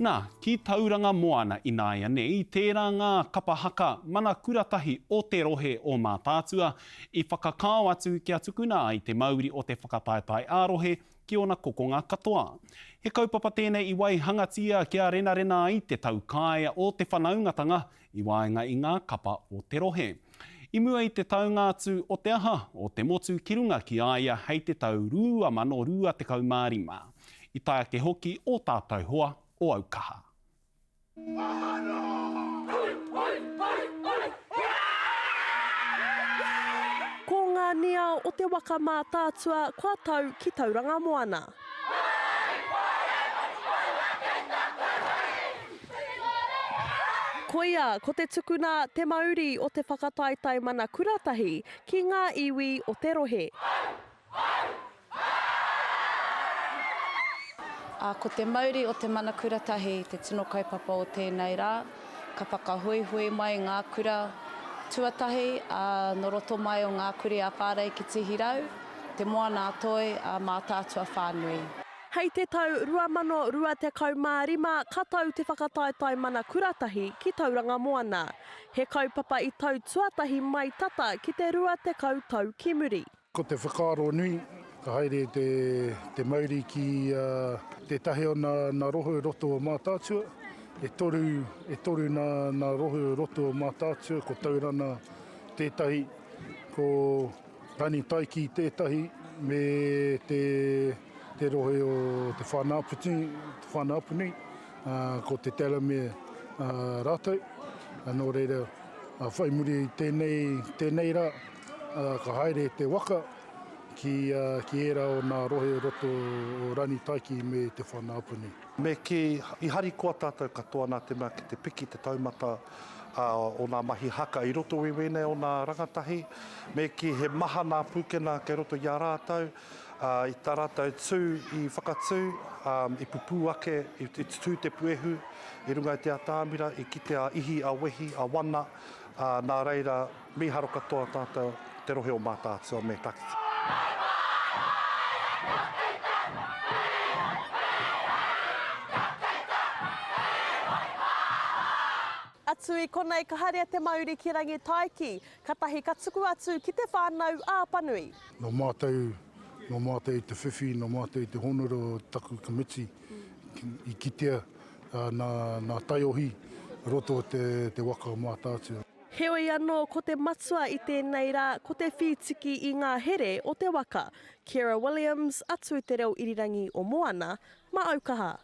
Nā, ki Tauranga Moana ināianei, tērā ngā kapa haka mana kuratahi o te rohe o Mātaatua i whakakao atu kia tukuna ai te mauri o te whakataetae ā-rohe ki ōna kokonga katoa. He kaupapa tēnei i waihangatia kia renarena ai te taukaea o te whanaungatanga i waenga i ngā kapa o te rohe. I mua i te taunga atu o te aha o te motu ki runga ki a ia hei te tau 2025. I tae ake hoki ō tātou hoa o Aukaha. Ko ngā niao o te waka Mātaatua kua tau ki Tauranga Moana. Koia, ko te tukuna te mauri o te whakataetae mana kuratahi ki ngā iwi o te rohe. Ā, ko te mauri o te mana kuratahi te tino kaupapa o tēnei rā. Ka whakahoihoi mai ngā kura tuatahi, ā, nō roto mai o Ngā Kurī a Whārei ki Tihirau, Te Moana a Toi, ā, Mātaatua whānui. Hei te tau 2025 ka tau te whakataetae mana kuratahi ki Tauranga Moana. He kaupapa i tau tuatahi mai tata ki te 20 tau ki muri. Ko te whakaaro nui, ka haere te, te mauri ki tētahi o nā, nā rohe o roto o Mātaatua. E toru, e toru nā, nā rohe o roto o Mātaatua, ko Taurana tētahi, ko Rangitaiki tētahi, me te, te rohe o Te Whānau-a-Putu, Te Whānau-a-Apanui, ko Te Delamere rātou. Nō reira, whai muri i tēnei, tēnei rā, ka haere te waka ki, ki ērā o nā rohe o roto o Rangitaiki me Te Whānau-a-Apanui. Me kī, i harikoa tātou katoa nā te mea ki te piki te taumata o nā mahi haka i roto i wēnei o nā rangatahi, me kī he maha nā pūkena kei roto i a rātou, i tā rātou tū i whakatū, i pupū ake, i tutū te puehu i runga i te atāmira, i kite a ihi, a wehi, a wana, nā reira, Mīharo katoa tātou te rohe o Mātaatua me Takiti. Atu i konei ka haria te mauri ki Rangitaiki, katahi ka tuku atu ki Te Whanau a Apanui. Nō mātou, nō mātou te whiwhi, nō mātou te hōnore o taku komiti i kitea nā, nā taiohi roto o te, te waka o Mātaatua. Heoi anō, ko te matua i tēnei rā, ko te whītiki i ngā here o te waka. Ciara Williams, atu i te reo irirangi o Moana, ma Aukaha.